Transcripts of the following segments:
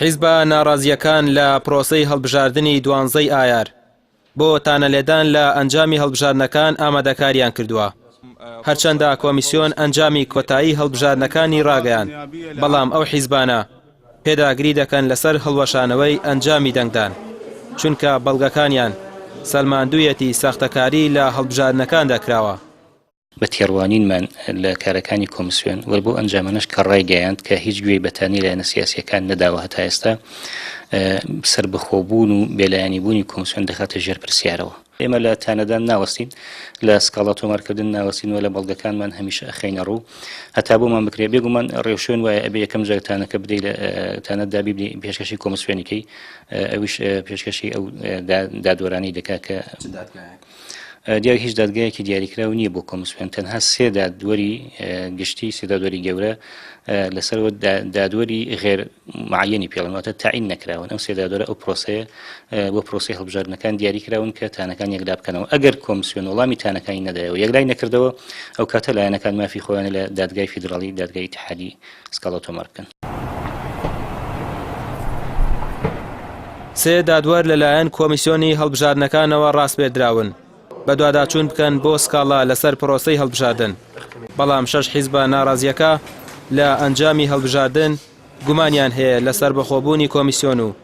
حیزبە ناڕازییەکان لە پرۆسەی هەڵبژاردنی دوانزەی ئایار بۆ تانەلێدان لە ئەنجامی هەڵبژاردنەکان ئامادەکاریان کردووە. هەرچەندە کۆمیسیۆن ئەنجامی کۆتایی هەڵبژاردنەکانی ڕاگەیاند، بەڵام ئەو حیزبانە پێداگری دەکەن لەسەر هەڵوەشانەوەی ئەنجامی دەنگدان، چونکە بەڵگەکانیان سەلماندوویەتی ساختەکاری لە هەڵبژاردنەکاندا کراوە. بە تێڕوانینمان لە کارەکانی کۆمسیۆن و بەو ئەنجامانەش کە ڕایگەیاند کە هیچ گوێی بە تانەی لایەنە سیاسییەکان نەداوە هەتا ئێستا، سەربەخۆبوون و بێلایەنی بوونی کۆمسیۆن دەخاتە ژێر پرسیارەوە. ئێمە لە تانەدان ناوەستین، لە سکاڵا تۆمارکردن ناوەستین و لە بەڵگەکانمان هەمیشە ئەخەینە ڕوو هەتا بۆمان بکرێ. بێگومان ڕێوشوێن وایە ئەبێ یەکەم جار تانەکە بدەی لە تانەت دا بیبنی پێشکەشی کۆمسیۆنی کەی، ئەویش پێشکەشی ئەو دادوەرانەی دەکا کە چ دادگایەک؟ دیارە هیچ دادگایەکی دیاریکراو نییە بۆ کۆمسیۆن، تەنها سێ دادوەری گشتی، سێ دادوەری گەورە لەسەرەوە دادوەری غێر معەنی پێڵن، واتە تەعین نەکراون. ئەم سێ دادوەرە ئەو پرۆسەیە بۆ پرۆسەی هەڵبژاردنەکان دیاری کراون کە تانەکان یەکلا بکەنەوە. ئەگەر کۆمسیۆن وەڵامی تانەکانی نەدایەوە، یەکلای نەکردەوە، ئەو کاتە لایەنەکان مافی خۆیانە لە دادگای فیدراڵی، دادگای ئیتیحادی سکاڵا تۆمار بکەن. سێ دادوەر لەلایەن کۆمیسیۆنی هەڵبژاردنەکانەوە ڕاسپێردراون بەدواداچوون بکەن بۆ سکاڵا لەسەر پرۆسەی هەڵبژاردن، بەڵام شەش حیزبە ناڕازییەکە لە ئەنجامی هەڵبژاردن گومانیان هەیە لە سەربەخۆبوونی کۆمیسیۆن و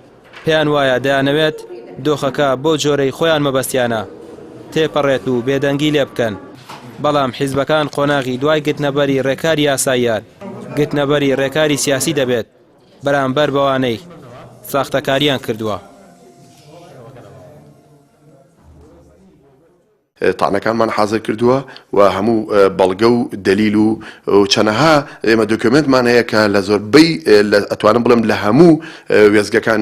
پێیان وایە دەیانەوێت دۆخەکە بەو جۆرەی خۆیان مەبەستیانە تێپەڕێت و بێدەنگی لێ بکەن، بەڵام حیزبەکان قۆناغی دوای گرتنەبەری ڕێکاری یاساییان گرتنەبەری ڕێکاری سیاسی دەبێت بەرامبەر بەوانەی ساختەکاریان کردووە. تەعنەکانمان حازر کردووە و هەموو بەڵگە و دەلیل و چەنەها ئێمە دۆکیۆمێنتمان هەیە کە لە زۆربەی ئەتوانم بڵێم لە هەموو وێستگەکان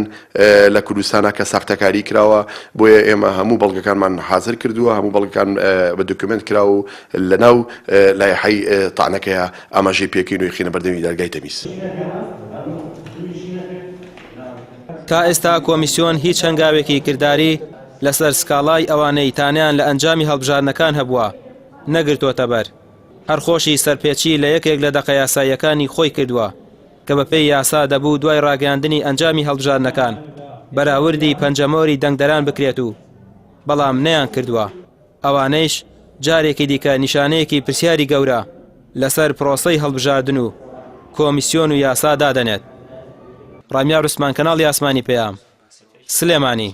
لە کوردستانە کە ساختەکاری کراوە بۆیە ئێمە هەموو بەڵگەکانمان حازر کردووە هەموو بەڵگەکان بە دۆکیۆمێنت کرا و لە ناو لایحەی تەعنەکەیە ئاماژەی پێکەین و یخینە بەردەمی دادگای تەمیز. تا ئێستا کۆمیسیۆن هیچ هەنگاوێکی کرداری لەسەر سکاڵای ئەوانەی تانەیان لە ئەنجامی هەڵبژاردنەکان هەبووە نەگرتۆتەبەر، هەر خۆشی سەرپێچی لە یەکێک لە دەقە یاساییەکانی خۆی کردووە کە بەپێی یاسا دەبوو دوای ڕاگەیاندنی ئەنجامی هەڵبژاردنەکان بەراوردی پەنجەمۆری دەنگدەران بکرێت و بەڵام نەیانکردووە. ئەوانەیش جارێکی دیکە نیشانەیەکی پرسیاری گەورە لەسەر پرۆسەی هەڵبژاردن و کۆمیسیۆن و یاسا دادەنێت. ڕامیار عوسمان، کەناڵی ئاسمانی پەیام، سلێمانی.